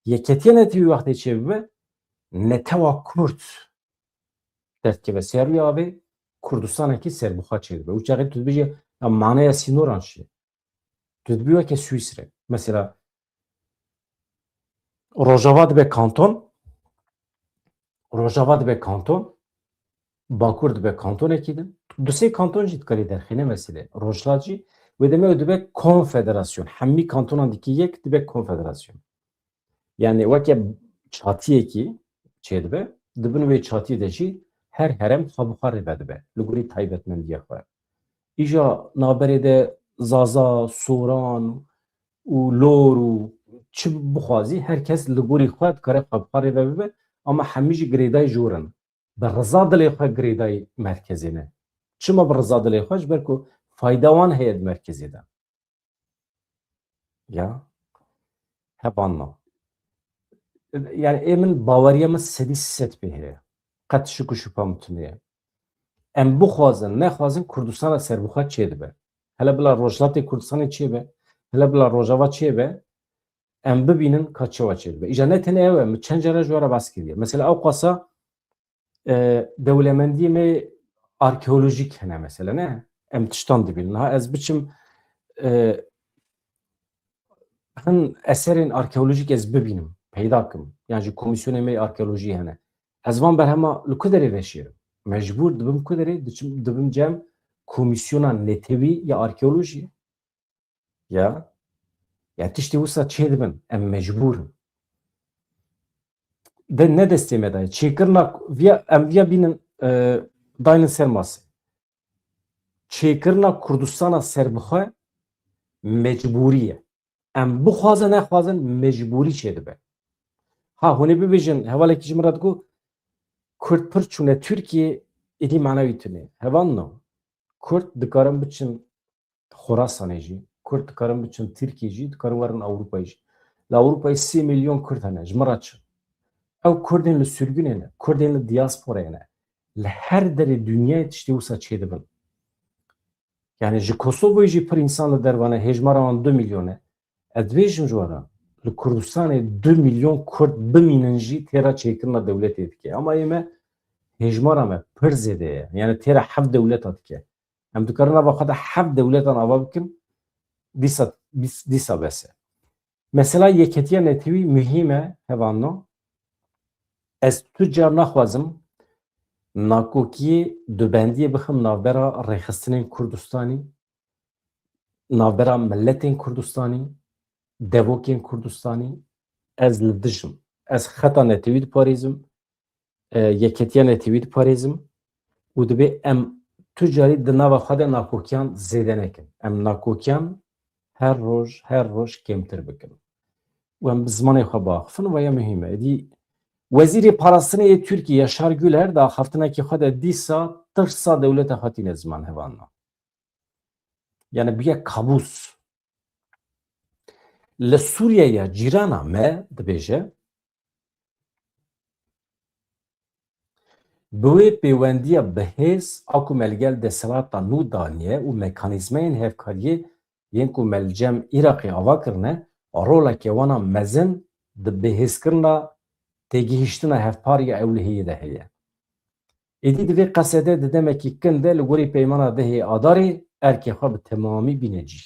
Yeketiya netewî wextê çêbibe, netewa Kurd derdikeve ser rûyê avê, Kurdistanekî serbixwe çêdibe. Û çaxê tu dibêjî, ya maneya sînoran çi ye? Tu dibî weke Swîsre. Mesela Rojava dibe kanton, Rojava dibe kanton, Bakur dibe kantonekî din. Du sê kanton jî dikarî derxîne meselê. Rojhilat jî, wê demê ew dibe konfederasyon. Hemî kantonan dikî yek, dibe konfederasyon. Yani weke çatiyekî çêdibe, di bin wê çatiyê de jî her herem xwe bi xwe rêve dibe, li gorî taybetmendiya xwe. Îja navberê de Zaza, Soran û Lor û çi bixwazî, her kes li gorî xwe dikare xwe bi xwe rêve bibe, ama hemî jî girêdayî jor in. Bi riza dilê xwe girêdayî merkezê ne. Çima bi riza dilê xwe? Ji ber ku fayda wan heye di merkezê de. Ya. Hevanna. Yani ê min baweriya min sedî sed pê heye. Qet şik û şupa min tune ye. Em bixwazin, nexwazin Kurdistana serbixwe çêdibe. Hele bila Rojhilatê Kurdistanê çêbe, hele bila Rojava çêbe, em bibînin ka çawa çêdibe. Îja ne tenê ew e, min çend cara ji we re behs kiriye. Mesela ew qasa e, dewlemendiyê me arkeolojîk hene mesela, ne? Em tiştan dibînin. Ha ez biçim, e, hin eserên arkeolojîk ez bibînim, peyda kim. Yan jî komîsyonê me arkeolojî hene. Ez van berhema li ku derê veşêrim? Mecbûr dibim ku derê? Diçim, dibim cem komîsyona netewî ya arkeolojiyê. Ya. Ya tiştê wisa çêdibin, em mecbûr in. De ne destê me dayê. Çêkirina viya, em viya bînin, e, daynin ser masê. Çêkirina Kurdistana serbixwe mecbûrî ye. Em bixwaze nexwazin mecbûrî çêdibe. Ha, hûn ê bibêjin, hevalekî ji min re digot, Kurd pir çûne Tirkiyê, êdî mana wî tune. Hevalno, Kurd dikarin biçin Xorasanê jî, Kurd dikarin biçin Tirkiyê jî, dikarin werin Ewropayê jî. Li Ewropayê sê milyon Kurd hene, ji min re çi? Ew Kurdên li sirgûnê ne, Kurdên li diasporayê ne. Li her derê dinyayê tiştê wisa çêdibin. Yani ji Kosovoyê jî pir însan li derve ne, hêjmara wan du milyon e. Ez dibêjim ji we re, li Kurdistanê du milyon Kurd bimînin jî têra çêkirina dewletê dike. Ama ê me hêjmara me pir zêde ye. Yani têra heft dewleta dike. Em dikarin nava xwe de heft dewletan ava bikin, dîsa, dîs-, dîsa bes e. Mesela yeketiya netewî muhîm e, hevalno. Ez tu car naxwazim nakokiyê dubendiyê bixim navbera rêxistinên Kurdistanî, navbera miletên Kurdistanî, devokên Kurdistanî. Ez li dijim. Ez xeta netewî diparêzim, e, yeketiya netewî diparêzim û dibê em tu carî di nava xwe de nakokiyan zêde nekin. Em nakokiyan her roj, her roj kêmtir bikin. Û em bi zimanê xwe biaxifin, ve ya muhîm e. Êdî Wezîrê Parastinê yê Tirkiyê Yaşar Güler di axaftinekî xwe de dîsa tirsa dewleta xwe tîne ziman hevalno. Yani bûye kabûs. Li Sûriyeya cîrana me dibêje, bi wê pêwendiya bihêz a ku me li gel desthilata nû daniye û mekanîzmayên hevkariyê yên ku me li cem Iraqê ava kirine, roleke wana mezin di bihêzkirina têgihiştina hevpar ya ewlehiyê de heye. Êdî di vê qesedê di demekî kin de li gorî peymana dehê Adarê erkê xwe bi temamî bîne cî.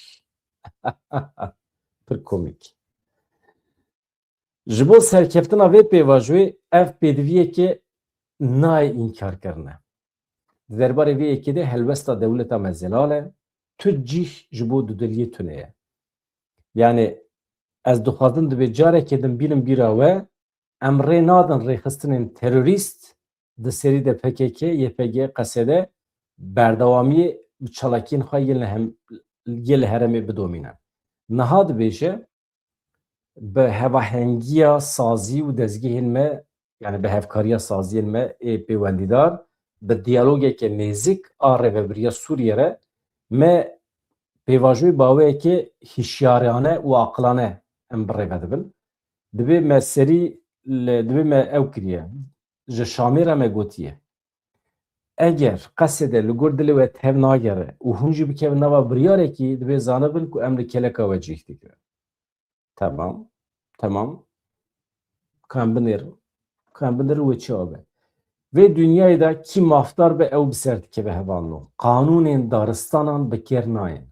Pir komîk. Ji bo serkeftina vê pêvajoyê ev pêdiviyeke nayê înkarkirine. Di derbarê vê yekê de helwesta dewleta me zelal e, tu cîh ji bo dudiliyê tune ye. Yani ez dixwazim divê carekê din bînim bîra we, em rê nadin rêxistinên terorîst di serî de P K K, Y P G, qesede berdewamiyê bi çalakiyên xwe yên li hem-, yên li herêmê bidomîne. Niha dibêje, bi hevahengiya sazî û dezgehên me, yani bi hevkariya saziyên me ê pêwendîdar, bi diyalogeke nêzik a rêvebiriya Sûriyê re me pêvajoyê bi awayeke hişyarane û aqilane em bi rê ve dibin. Dibê me serî li, dibê me ew kiriye. Ji Şamê re me gotiye. Eger qesede li gor dilê we tev nagere û hûn jî bikevin nava biryarekî, dibê zanibin ku em li keleka we cih digirin. Tamam. Tamam. Ka em binêrin. Ka em binêrin wê çi abe. Vê dinyayê de kî mafdar be ew bi ser dikeve hevalno. Qanûnên daristanan bi kêr nayên.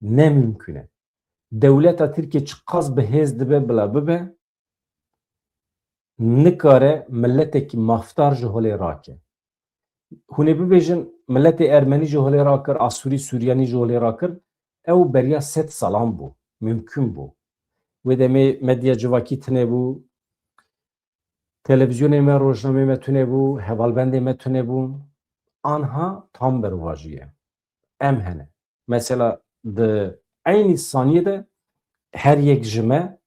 Ne mimkûn e. Dewleta Tirkiyê çiqas bi hêz dibe bila bibe, nikare miletekî mafdar ji holê rake. Hûn ê bibêjin, miletê ermenî ji holê rakir, asûrî, sûriyanî ji holê rakir, ew beriya sed salan bû, mimkûn bû. Wê demê medya civakî tune bû, televîzyonê me, rojnameyê me tune bû, hevalbendê me tune bûn. Anha tam berovajî ye. Em hene. Mesela di eynî saniyê de her yek ji me,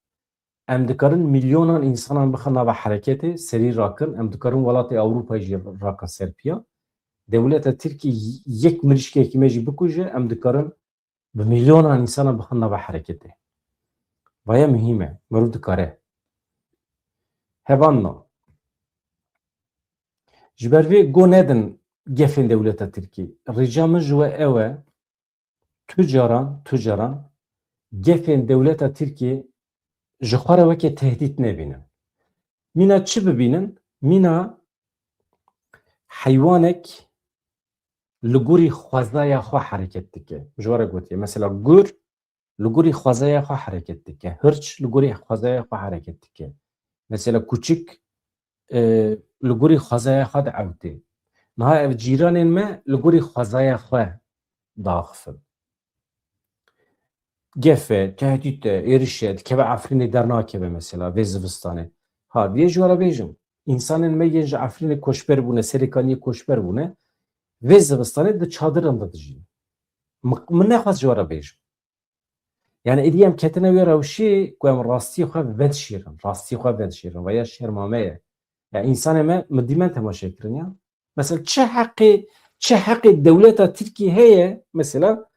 em dikarin milyonan însanan bixin nava hereketê, serî rakin, em dikarin welatê Ewropayê jî rakin ser piya. Dewleta Tirkî yek mirîşkekî me jî bikuje, em dikarin bi milyonan însanan bixin nava hereketê. Vaya muhîm e, mirov dikare. Hevalno. Ji ber vê go nedin gefên dewleta Tirkî. Rica min ji we ew e, tu caran, tu caran gefên dewleta Tirkiyê ji xwe re weke tehdît nebînin. Mîna çi bibînin? Mîna heywanek li gorî xwezaya xwe hereket dike. Ji we re gotiye. Mesela gur li gorî xwezaya xwe hereket dike. Hirç li gorî xwezaya xwe hereket dike. Mesela kuçik, e, li gorî xwezaya xwe diewtê. Niha ev cîranên me li gorî xwezaya xwe diaxifin. Gef e, tehdît e, êriş e, dikeve Efrînê dernakeve mesela, vê zivistanê. Ha, vê ji we re bêjim. Însanên me yên ji Efrînê koçber bûne, Serêkaniyê koçber bûne, vê zivistanê di çadiran de dijîn. Min, min nexwest ji we re bêjim. Yani êdî em ketine wê rewşê ku em rastiyê xwe vedişêrin, rastiyê xwe vedişêrin, veya şerma me ye. Ya însanê me, min dîmen temaşe kirin ya. Mesela çi heqê, çi heqê dewleta Tirkî heye, mesela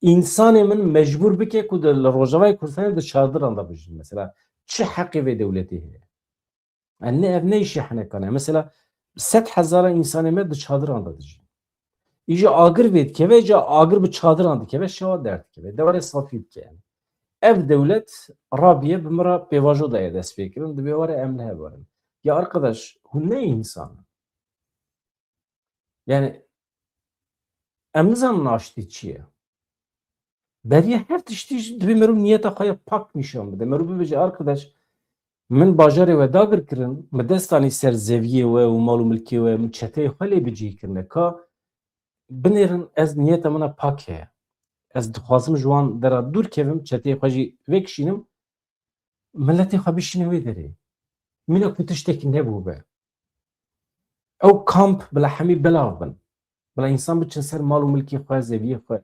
însanê min mecbûr bike ku di, li Rojavayê Kurdistanê di çadiran de bijîn. Mesela çi heqê vê dewletê heye? Yani ne ev ne îşê henekan e. Mesela sed hezara însanê me di çadiran de dijîn. Îja agir vê dikeve, îja agir bi çadiran dikeve, şewa derdikeve. Dewarê safî dike yani. Ev dewlet rabiye bi min re pêvajo daye destpêkirin, divê were em li hev werin. Ya arkadaş, hûn ne însan in. Yani em nizanin aştî çi ye. Beriya her tiştî jî divê merû niyeta xwe ya pak nîşan bide. Merû bibêje, arkadaş, min bajarê we dagir kirin, min dest anî ser zeviyê we û mal û milkê we, min çeteyê xwe lê bicih kirine. Ka binêrin, ez niyeta min a pak heye. Ez dixwazim ji wan dera dûr kevim, çeteyê xwe jî vekişînim, miletê xwe bişîne wê derê. Mîna ku tiştekî nebûbe. Ew kamp bila hemî belav bin. Bila însan biçin ser mal û milkê xwe, zeviyê xwe.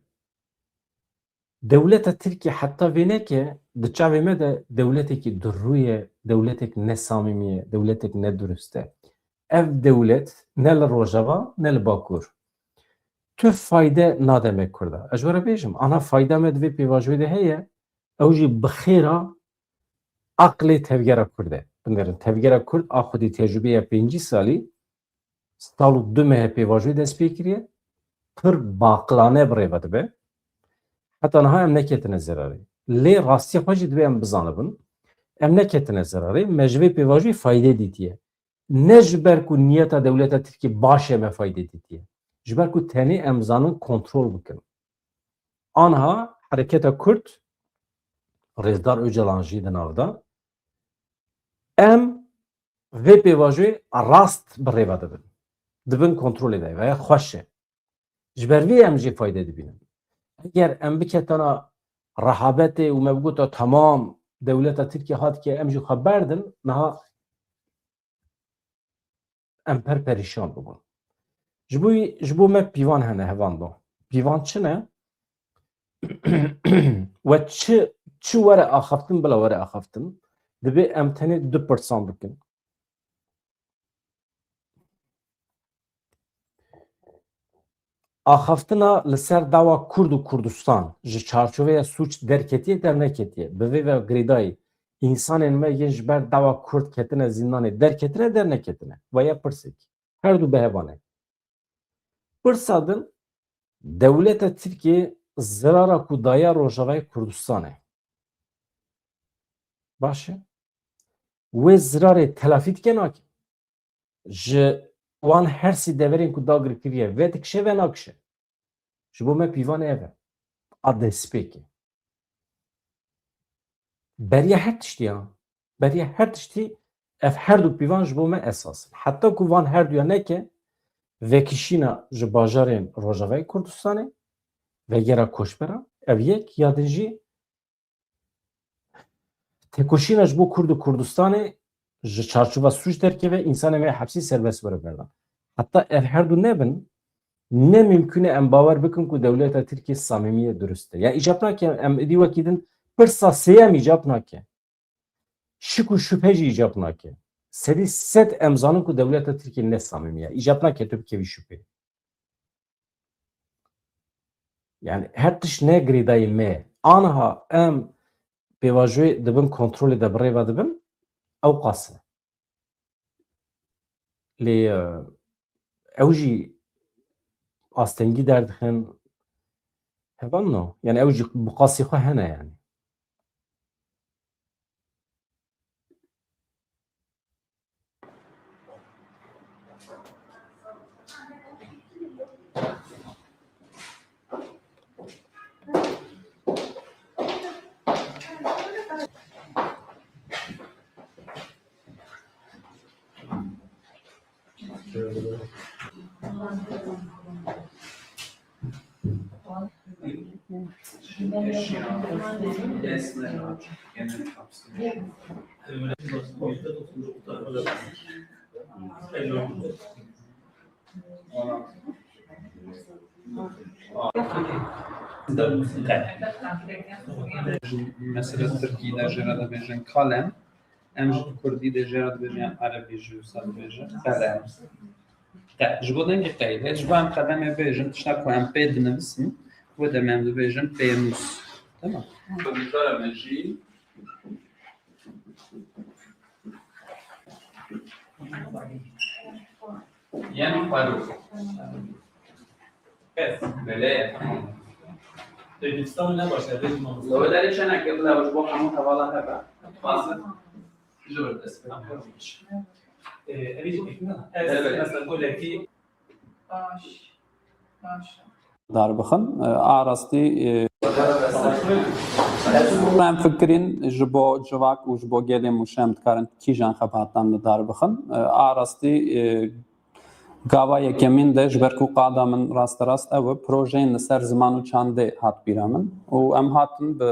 Dewleta Tirkiyê heta vê neke, di çavê me de dewletekî durrû ye, dewletek ne samîmî ye, dewletek ne durust e. Ev dewlet ne li Rojava, ne li Bakur. tu fayde nade me Kurda. Ez ji we re bêjim, ana fayda me di vê pêvajoyê de heye, ew jî bi xêra aqlê tevgera Kurd e. Binêrin, tevgera Kurd a xwedî tecrûbeya pêncî salî, sal û du meh pêvajoyê dest pê kiriye, pir baqilane bi rê ve dibe. Heta niha em neketine zirarê. Lê rastiya xwe jî divê em bizanibin. Em neketine zirarê, me ji vê pêvajoyê fayde dîtiye. Ne ji ber ku niyeta dewleta Tirkiyê baş e me fayde dîtiye. Ji ber ku tenê em zanin kontrol bikin. Anha hereketa Kurd, Rêzdar Ocalan jî di nav de, em vê pêvajoyê rast bi rê ve dibin. Di bin kontrolê de ye, veya xweş e. Ji ber vê em jê fayde dibînin. Eger em biketana rehabetê û me bigota, temam, dewleta Tirkiye hatike, em jî xwe berdin, niha em per perîşan bibûn. Ji bo, ji bo me pîvan hene, hevando. Pîvan çi ne? We çi, çi were axaftin, bila were axaftin, divê em tenê du pirsan bikin. Axaftina li ser dawa Kurd û Kurdistan ji çarçoveya sûc derketiye, derneketiye. Bi vê ve girêdayî, însanên me yên ji ber dawa Kurd ketine zîndanê derketine, derneketine? Veya pirsek. Her du bi hev e. Pirsa din, dewleta Tirkiyê zirara ku daye Rojavayê Kurdistanê. Baş e. Wê zirarê telafî dike, nake. Ji wan her sî deverên ku dagir kiriye, vedikişe ve nakişe. Ji bo me pîvan ev e. A destpêkê. Beriya her tiştî ya. Beriya her tiştî ev her du pîvan ji bo me esas in. Heta ku van her duya neke, vekişîna ji bajarên Rojavayê Kurdistanê, vegera koçberan, ev yek, ya din jî têkoşîna ji bo Kurd û Kurdistanê ji çarçova sûc derkeve, însanê me hepsî serbest were berdan. Heta ev her du nebin, ne mimkûn e em bawer bikin ku dewleta Tirkiyê samîmî ye, durust e. Ya îcab nake em idî wekî din pirsa sêyem îcab nake. Şik û şubhe jî îcab nake. Sedî sed em zanin ku dewleta Tirkiyê ne samîmî ye. Îcab nake tu bikevî şubhê. Yani her tişt ne girêdayî me. Anha em pêvajoyê di bin kontrolê de bi rê ve dibin, ew qas e. Lê, e, ew jî astengî derdixin. Hevalno, yani ew jî bi qasî xwe hene yani. Mesela Tirkî de jê re dibêjin kalem, em ji kurdî de jê re dibêjin, erebî jî wisa dibêjin qelem. Qe-, ji bo dengê qeyde, ji bo em qedemê bêjin, tişta ku em pê dinivisin, wê demê em dibêjin pênûs. Tamam. Dijara me jî Yeno xwero. Kes, belê ye, tamam. Dêrgistan ne baş e, bêjim ama. Li wê derê çeneke bila ji bo hemû hevala hebe. Basit. Ji vir dest pê. Ee, evî jî, ez, evet, mesela, golekî. Baş. Baş. Darbixin, e, a rastî, e, em fikirîn ji bo civak û ji bo gelê Mûşe em dikarin kîjan xebatan li dar bixin. E, a rastî, e, gava yekemîn de ji ber ku qada min rasterast ew e, projeyên li ser ziman û çandê hat bîra min û em hatin bi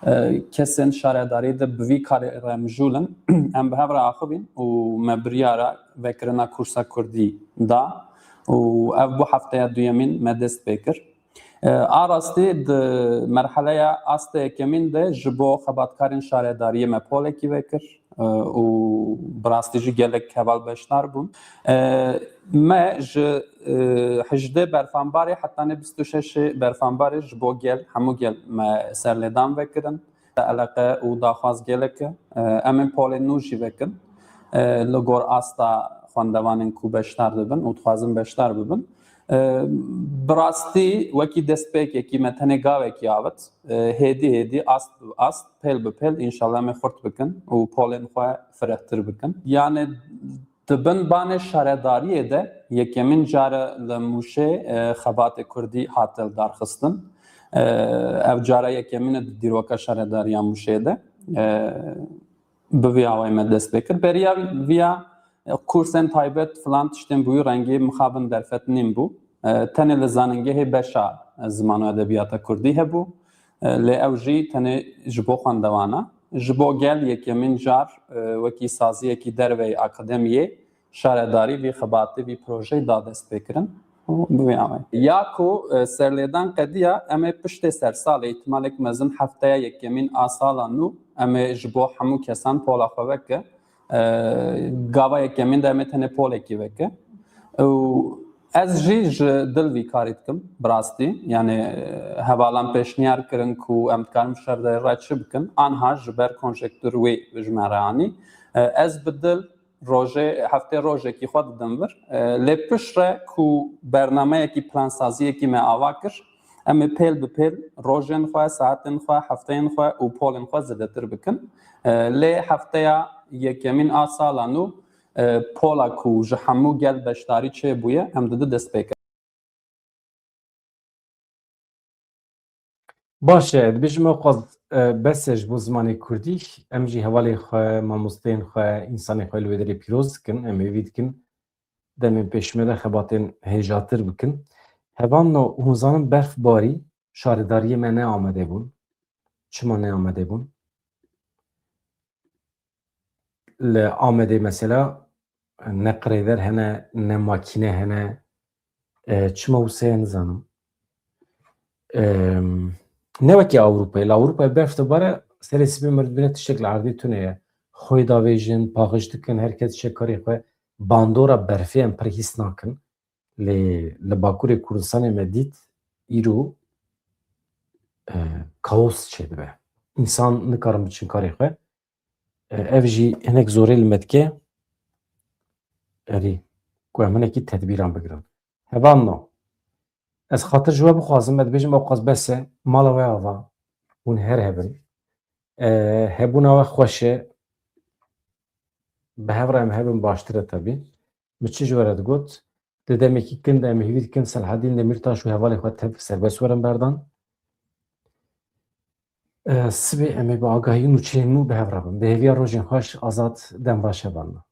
e, kesên şaredarî de bi vî karê re mijûl in. Em bi hev re axivîn û me biryara vekirina kursa kurdî da û ev bû hefteya duyemîn me dest pê kir. E, a rastî di merheleya astê yekemîn de ji bo xebatkarên şaredariyê me polekî vekir, e, û bi rastî jî gelek heval beşdar bûn. E, me ji, e, hejdê berfanbarê hetanê bîst û şeşê berfanbarê ji bo gel, hemû gel me serlêdan vekirin. Eleqe û daxwaz gelek e. E, em ên polên nû jî vekin. E, li gor asta xwendevanên ku beşdar dibin û dixwazin beşdar bibin. E, bi rastî wekî destpêkekî me tenê gavekî avêt. E, hêdî hêdî, ast bi ast, pêl bi pêl, înşallah em ê xurt bikin û polên xwe firehtir bikin. Yani, di bin banê şaredariyê de yekemîn car e li Mûşê, e, xebatê kurdî hate lidarxistin. E, ev cara yekemîn e di dîroka şaredariya Mûşê de. E, bi vî awayî me dest pê kir. Beriya viya, e, kursên taybet filan tiştên bûyî rengê mixabin derfet nîn bû. E, tenê li zanîngehê beşa ziman û edebiyata kurdî hebû. E, lê ew jî tenê ji bo xwendewana. Ji bo gel yekemîn car, e, wekî saziyekî derveyî akademiyê şaredarî vî xebatê, vî projeyê da destpêkirin. Û bi vê awayî. Ya ku, e, serlêdan qediya, em ê piştê sersalê, îhtimalek mezin hefteya yekemîn a sala nû, em ê ji bo hemû kesan pola xwe veke. E, gava yekemîn de em ê tenê polekî veke. Û ez jî ji dil vî karî dikim, bi rastî. Yani, e, hevalan pêşniyar kirin ku em dikarin bi şaredarî re çi bikin. Anha ji ber konjektur wê ji me re anî. E, ez bi dil rojê, heftê rojekî xwe didim vir. E, lê piştre ku bernameyekî, plansaziyekî me ava kir, em ê pêl bi pêl rojên xwe, saetên xwe, hefteyên xwe û polên xwe zêdetir bikin. E, lê hefteya yekemîn a sala nû, e, pola ku ji hemû gel beşdarî çêbûye, em didi dest pê kirin. Baş e, dibêjim ew qas, e, bes e ji bo zimanê kurdî. Em jî hevalên xwe, mamosteyên xwe, însanên xwe li wê derê pîroz dikin. Em hêvî dikin demên pêşî me de xebatên hêjatir bikin. Hevalno, hûn zanin berf barî, şaredariyê me ne amade bûn. Çima ne amade bûn? Li Amedê mesela ne qirêder hene, ne makîne hene. E, çima wisa ye nizanim. E, ne wekî Ewropayê. Li Ewropayê berf dibare, serê sibê mir dibîne tiştek li erdê tune ye. Xwê davêjin, paxiş dikin, her kes dişe karê xwe. Bandora berfê em pir hîs nakin. Lê li Bakurê Kurdistanê me dît îro, e, kaos çêdibe. Însan nikarin biçin karê xwe. E, ev jî hinek zorê li me dike. Erê, ku em hinekî tedbîran bigirin. Hevalno, ez xatir ji we bixwazim, ez dibêjim ew qas bes e, mala we ava, hûn her hebin. E, hebûna we xweş e, bi hev re em hebin baştir e tebî. Min çi ji we re digot? Di demekî kin de em hêvî dikin Selahedîn Demîrtaş û hevalê xwe tev serbest werin berdan. E, sibê em ê bi agahî nûçeyên nû bi hev re bin. Bi hêviya rojên xweş, azad, dem baş hevalno.